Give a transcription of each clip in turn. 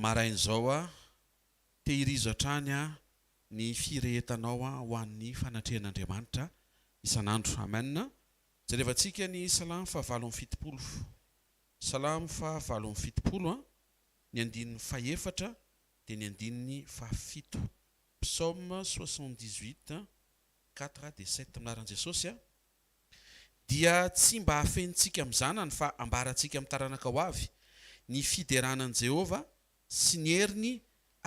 maraina izao, tehirizo hatrany ny firehetanao ho an'ny fanatrehan'Andriamanitra isan'andro. Amen. Jerevantsika ny Salamo faha 78. Salamo faha 78, ny andininy fahefatra dia ny andininy fahafito. Psaume 78, 4 dia 7. Amin'ny anaran'i Jesosy a. Dia tsy mba hafenintsika amin'ny zanany fa ambarantsika amin'ny taranaka ho avy ny fiderana an'i Jehovah sy ny heriny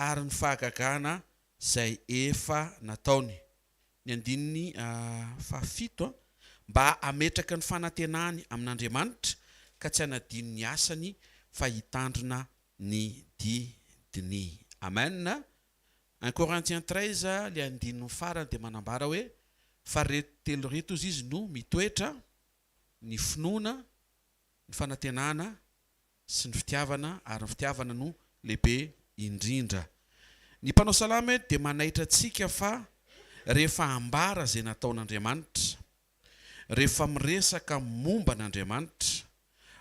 ary ny fahagagana izay efa nataony. Ny andininy fahafito, mba hametraka ny fanantenany amin'Andriamanitra ka tsy hanadino ny asany fa hitandrina ny didiny. Amen. Un Corinthiens 13, ilay andininy farany dia manambara hoe, Fa reto telo reto ozy izy no mitoetra, ny finoana, ny fanantenana sy ny fitiavana, ary ny fitiavana no lehibe indrindra. Ny mpanao salamo eto dia manaitra antsika fa rehefa ambara izay nataon'Andriamanitra, rehefa miresaka momba an'Andriamanitra,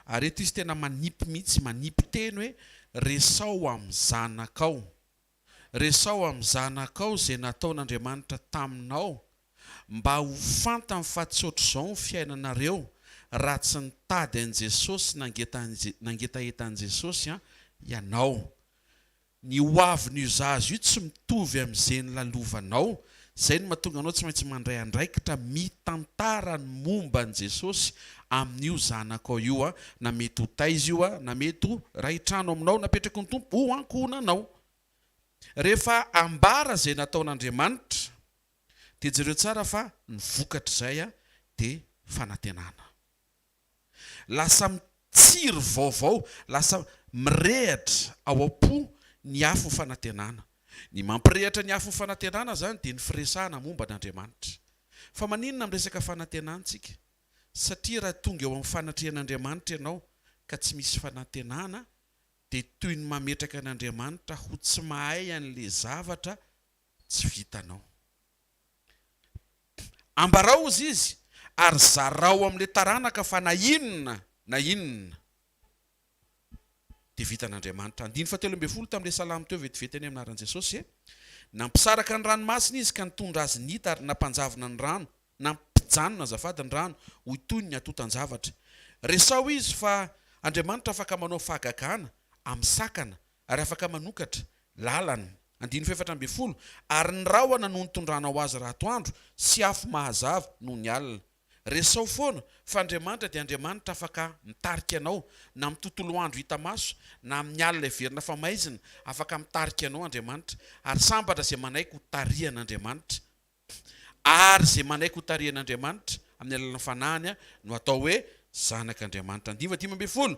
ary eto izy tena manipy mihitsy, manipy teny hoe, resao amin'ny zanakao. Resaho amin'ny zanakao izay nataon'Andriamanitra taminao mba ho fantany fa tsy ohatr'izao ny fiainanareo raha tsy nitady an'i Jesosy nangetaheta an'i Jesosy ianao. Ny ho avin'io zaza io tsy mitovy amin'izay nolalovanao, izay no mahatonga anao tsy maintsy mandray andraikitra mitantara ny momba an'i Jesosy amin'io zanakao io na mety ho taiza io na mety ho ray trano aminao napetraky ny Tompo ho ankohonanao. Rehefa ambara izay nataon'Andriamanitra dia jereo tsara fa ny vokatr'izay dia fanantenana. Lasa mitsiry vaovao, lasa mirehatra ao am-po ny afon'ny fanantenana. Ny mampirehatra ny afon'ny fanantenana izany dia ny firesahana momba an'Andriamanitra. Fa maninona miresaka fanantenana isika? Satria raha tonga eo amin'ny fanatrehan'Andriamanitra ianao ka tsy misy fanantenana dia toy ny mametraka an'Andriamanitra ho tsy mahay an'ilay zavatra tsy vitanao. Ambarao ozy izy ary zarao amin'ilay taranaka fa na inona na inona dia vitan'Andriamanitra. Andininy fahatelo ambin'ny folo tamin'ilay salamo teo vetivety anie amin'ny anaran'i Jesosy e. Nampisaraka ny ranomasina izy ka nitondra azy nita ary nampanjavona ny rano, nampijanona azafady ny rano ho toy ny atotan-javatra. Resaho izy fa Andriamanitra afaka manao fahagagana amin'ny sakana ary afaka manokatra lalana. Andininy faha-14, Ary ny rahona no nitondranao azy raha atoandro, sy afo mahazava nony alina. Resaho foana fa Andriamanitra dia Andriamanitra afaka mitarika anao, na amin'ny tontolo andro hita maso, na amin'ny alina heverina fa maizina, afaka mitarika anao Andriamanitra. Ary sambatra izay manaiky ho tarihan'Andriamanitra. Ary izay manaiky ho tarihan'Andriamanitra amin'ny alalan'ny Fanahiny no atao hoe zanak'Andriamanitra. Andininy 15,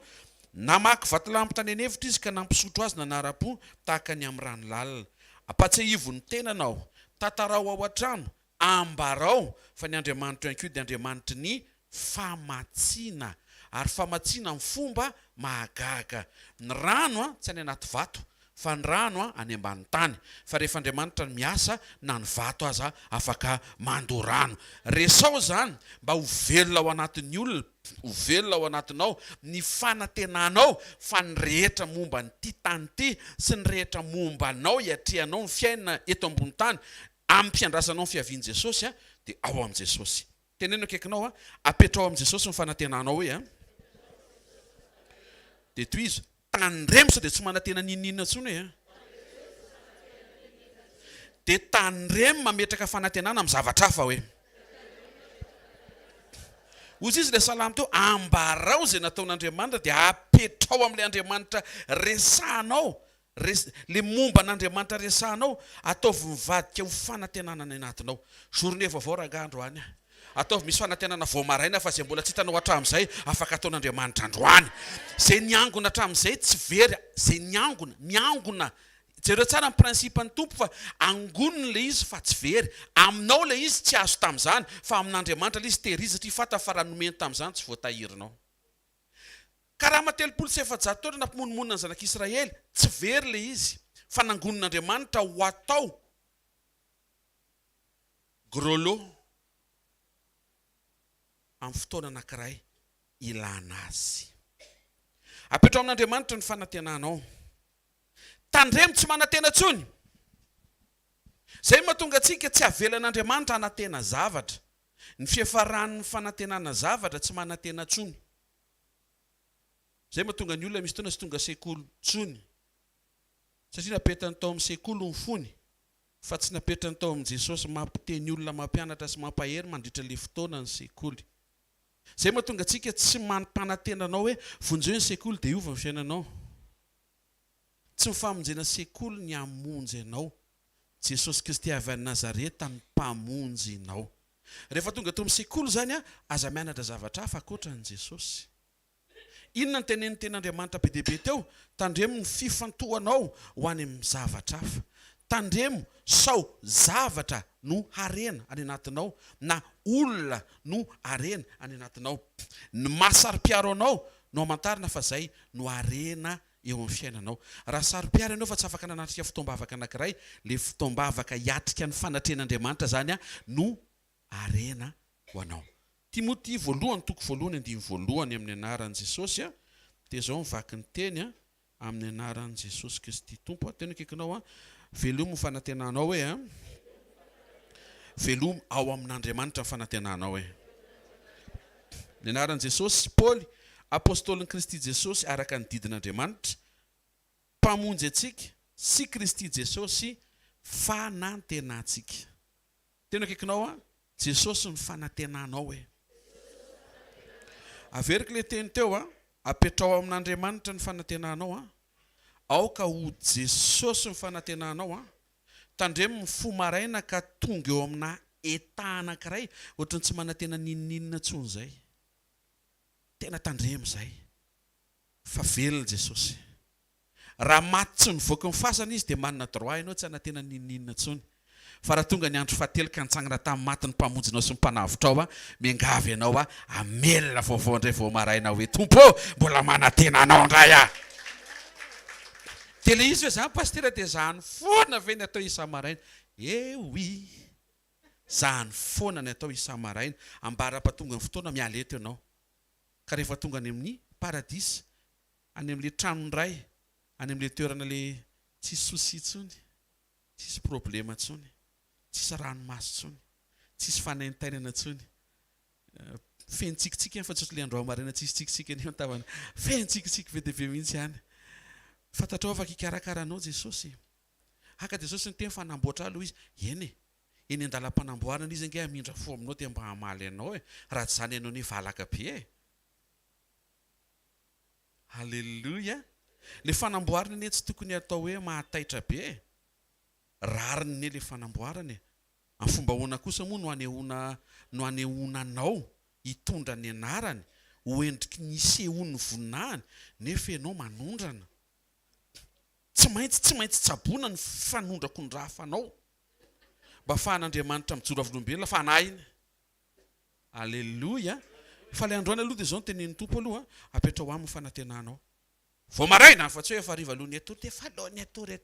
Namaky vatolampy tany an'efitra izy ka nampisotro azy nanara-po tahaka ny amin'ny rano lalina. Ampatsiahivo ny tenanao, tantarao ao an-trano, Ambarao fa ny Andriamanitro ihany koa dia Andriamanitry ny famatsiana, ary famatsiana amin'ny fomba mahagaga. Ny rano tsy any anaty vato, fa ny rano any ambany tany. Fa rehefa Andriamanitra no miasa, na ny vato aza afaka mandoa rano. Resaho izany mba ho velona ao anatin'ny olona, ho velona ao anatinao ny fanantenanao fa ny rehetra momba an'ity tany ity sy ny rehetra momba anao hiatrehanao ny fiainana eto ambony tany Amim-piandrasanao ny fiavian'i Jesosy dia ao amin'i Jesosy. Teneno akaikinao, apetraho amin'i Jesosy ny fanantenanao hoe. Dia tohizo, tandremo sao dia tsy manantena n'inon'inona intsony hoe. Dia tandremo mametraka fanantenana amin'ny zavatra hafa hoe. Hoy izy ilay salamo teo, ambarao izay nataon'Andriamanitra dia apetraho amin'ilay Andriamanitra resahanao Res, le momba an'Andriamanitra resahanao, ataovy mivadika ho fanantenana any anatinao. Journée vaovao rangaha androany a. Ataovy misy fanantenana vao maraina fa izay mbola tsy hitanao hatramin'izay afaka ataon'Andriamanitra androany. Izay niangona hatramin'izay tsy very, izay niangona, miangona. Jereo tsara ny principe ny Tompo fa angoniny le izy fa tsy very. Aminao le izy tsy azo tamin'izany fa amin'Andriamanitra le izy tehirizy satria fantany fa raha nomeny tamin'izany tsy voatahirinao. Karama 430 taona nampimonomonona ny zanak'Israely, tsy very ilay izy, fa nangonin'Andriamanitra ho atao gros lot amin'ny fotoana anankiray ilana azy. Apetraho amin'Andriamanitra ny fanantenanao. Tandremo tsy manantena intsony. Izay no mahatonga antsika tsy avelan'Andriamanitra hanantena zavatra. Ny fiafaran'ny fanantenana zavatra tsy manantena intsony. Izay mahatonga ny olona misy fotoana tsy tonga sekoly intsony. Satria napetany tao amin'ny sekoly ny fony fa tsy napetrany tao amin'i Jesosy mampiteny olona mampianatra sy mampahery mandritra ilay fotoana ny sekoly. Izay mahatonga antsika tsy mampanantena anao hoe vonjeo ny sekoly dia hiova ny fiainanao. Tsy ny famonjena sekoly ny hamonjy anao. Jesosy Kristy avy any Nazareta no Mpamonjy nao. Rehefa tonga ato amin'ny sekoly izany aza mianatra zavatra hafa ankoatra an'i Jesosy. Inona no tenenin'ny Tenin'Andriamanitra be dia be teo? Tandremo ny fifantohanao ho any amin'ny zavatra hafa. Tandremo sao zavatra no harena any anatinao na olona no harena any anatinao. Ny maha saro-piaro anao no hamantarana fa izay no harena eo amin'ny fiainanao. Raha saro-piaro ianao fa tsy afaka nanatrika fotoam-bavaka anankiray, ilay fotoam-bavaka hiatrika ny fanatrehan'Andriamanitra izany no harena ho anao. Timoty voalohany toko voalohany andininy voalohany amin'ny anaran'i Jesosy a, dia izao ny vaky ny teny a, amin'ny anaran'i Jesosy Kristy Tompo a, teny akaikinao a, velomy ny fanantenanao hoe a, velomy ao amin'Andriamanitra ny fanantenanao hoe. Ny anaran'i Jesosy, Paoly, apostolin'i Kristy Jesosy araka ny didin'Andriamanitra, Mpamonjy antsika, sy Kristy Jesosy fanantenantsika. Tena akaikinao an Jesosy ny fanantenanao e. Averiko le teny teo an, apetrao amin'Andriamanitra ny fanantenanao an. Aoka ho Jesosy ny fanantenanao an. Tandremo ny fo maraina ka tonga eo amina état anankiray ohatran'ny tsy manantena n'inon'inona intsony izay. Tena tandremo izay fa velona Jesosy. Raha maty tsy nivoaka ny fasana izy dia manana droit ianao tsy hanantena n'inon'inona intsony. Fa raha tonga ny andro fahatelo ka nitsangana tamin'ny maty ny Mpamonjinao sy ny Mpanavotrao aho, miangavy anao aho hamelona vaovao indray vao maraina hoe, Tompo ô, mbola manantena Anao indray aho. Dia ilay izy hoe, Zany Pasitera dia zany foana ve ny atao isa-maraina? Eh oui! Zany foana ny atao isa-maraina, ambara-pahatonga ny fotoana miala eto ianao. Ka rehefa tonga any amin'ny paradisa, Any amin'ilay tranon'ny Ray, any amin'ilay toerana ilay tsisy souci intsony, tsisy problema intsony, tsisy ranomaso intsony, tsisy fanaintainana intsony. Feno tsikitsiky any fa tsy ohatry ilay androany maraina tsisy tsikitsiky an'io ny tavany. Feno tsikitsiky be dia be mihitsy any. Fantatrao afaka hikarakara anao Jesosy. Haka Jesosy niteny fa hanamboatra ahy aloha izy. Eny e. Eny an-dalam-panamboarana izy ange hamindra fo aminao dia mba hamaly anao e. Raha tsy izany ianao anie valaka be e. Alléluia! Le fanamboarana anie tsy tokony atao hoe mahataitra be e! Rariny anie le fanamboarana e! Amin'ny fomba ahoana kosa moa no anehoana no anehoana anao hitondra ny anarany ho endriky ny hisehoan'ny voninahiny nefa ianao manondrana? Tsy maintsy tsy maintsy tsaboina ny fanondrakondrafanao mba afahan'Andriamanitra mijoro vavolombelona fa anahiny. Aleloia! Fa ilay androany aloha dia izao no tenenin'ny Tompo aloha, apetraho aminy ny fanantenanao. Vao maraina, fa tsy hoe efa hariva aloha ny hatory dia efa aleo ny hatory aty.